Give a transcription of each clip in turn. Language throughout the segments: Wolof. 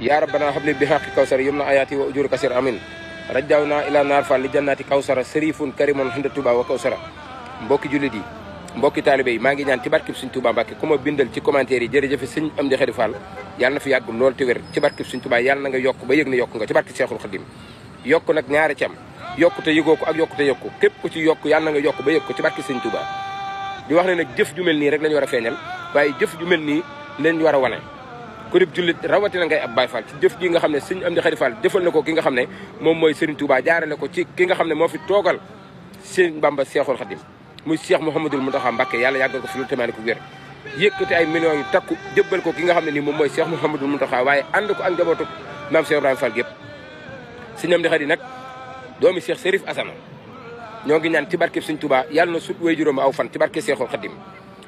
ya rabbana habli bi haqqi kawsar yumna ayati wa ujur kasir amin rajawna ila nar fall li jannati kawsara sharifun karimun handa tuba wa kawsara mbokki jullit yi mbokki taalibe yi maa ngi ñaan ci barkib Sëñ Tuubaa Mbàkke ku ma bindal ci commentaire yi jërëjëf Sëñ Amdi Xadi Fall yàlla na fi yàgg lool te wér ci barkib Sëñ Tuubaa yàlla na nga yokk ba yëg ne yokk nga ci barkib Seexul Xadim yokk nag ñaari ci am yokku te yëgoo ko ak yokku te yëg ko képp ku ci yokk yàlla na nga yokk ba yëg ko ci barkib Sëñ Tuubaa di wax ne nag jëf ju mel nii rek lañu war a feeñal waaye jëf ju mel nii lañ war a wane ku dib jullit rawatina ngay ab Baay Fall ci jëf ji nga xam ne Sëñ Amdi Xadi Fall jëfal na ko ki nga xam ne moom mooy Sëriñ Tuubaa jaarale ko ci ki nga xam ne moo fi toogal Sëñ Bamba Seexul Xadim muy Cheikh Mouhamadul Mountakha Mbacké yàlla yàggal ko fi lu tamaane ko wér yëkkati ay millions yu takku jëbbal ko ki nga xam ne nii moom mooy Cheikh Mouhamadul Mountakha waaye ànd ko ak njabootu maam Cheikh Ibrahima Fall gépp Sëñ Amdi Xadi nag doomi Cheikh Serif Asana ñoo ngi ñaan ci barkeb Sëñ Touba yàlla na sut way juróom aw fan ci barke Cheikhul Khadim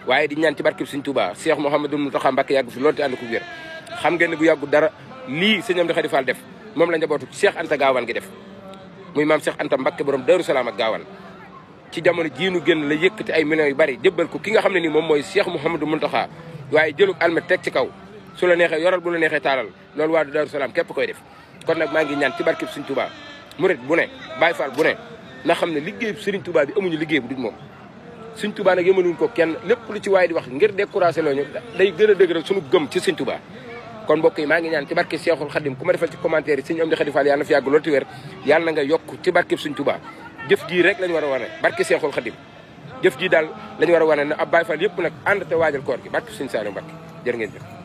waaye di ñaan ci barkeb Sëñ Touba Cheikh Mouhamadul Mountakha Mbacké yàgg fi loolu te ànd ko wér xam ngeen ne bu yàggu dara lii Sëñ Amdi Xadi Fall def moom la njabootu Cheikh Anta Gaawaan gi def muy maam Cheikh Anta Mbacké borom Daaru Salaam ak Gaawaan ci jamono jiinu génn la yëkkati ay millions yu bari jëbbal ko ki nga xam ne nii moom mooy Cheikh Mouhamadou Mountakha waaye jëlug almet teg ci kaw su la neexee yoral bu la neexee taalal loolu waa Daaru Salaam képp koy def kon nag maa ngi ñaan ci barkeb Sëñ Touba murit bu ne Baay Fall bu ne na xam ne liggéey Sëriñ Touba bi amuñu liggéey bu dul moom Sëñ Touba nag yëmaluñ ko kenn lépp lu ci waaye di wax ngir découragé loo ñu day gën a dëgëral suñu gëm ci Sëñ Touba kon mbokk yi maa ngi ñaan ci barke Cheikhul Khadim ku ma defal ci commentaire yi Sëñ Amdi Xadi Fall yàlla na fi yàgg loolu ti wér yàlla na nga yokk ci barkeb Sëñ Touba jëf jii rek lañu war a wane barke Cheikhul Khadim jëf jii daal lañu war a wane ne ab Baay Fall yëpp nag ànd te waajal koor gi barke Sëñ Saliou Mbacké jërë ngeen jëf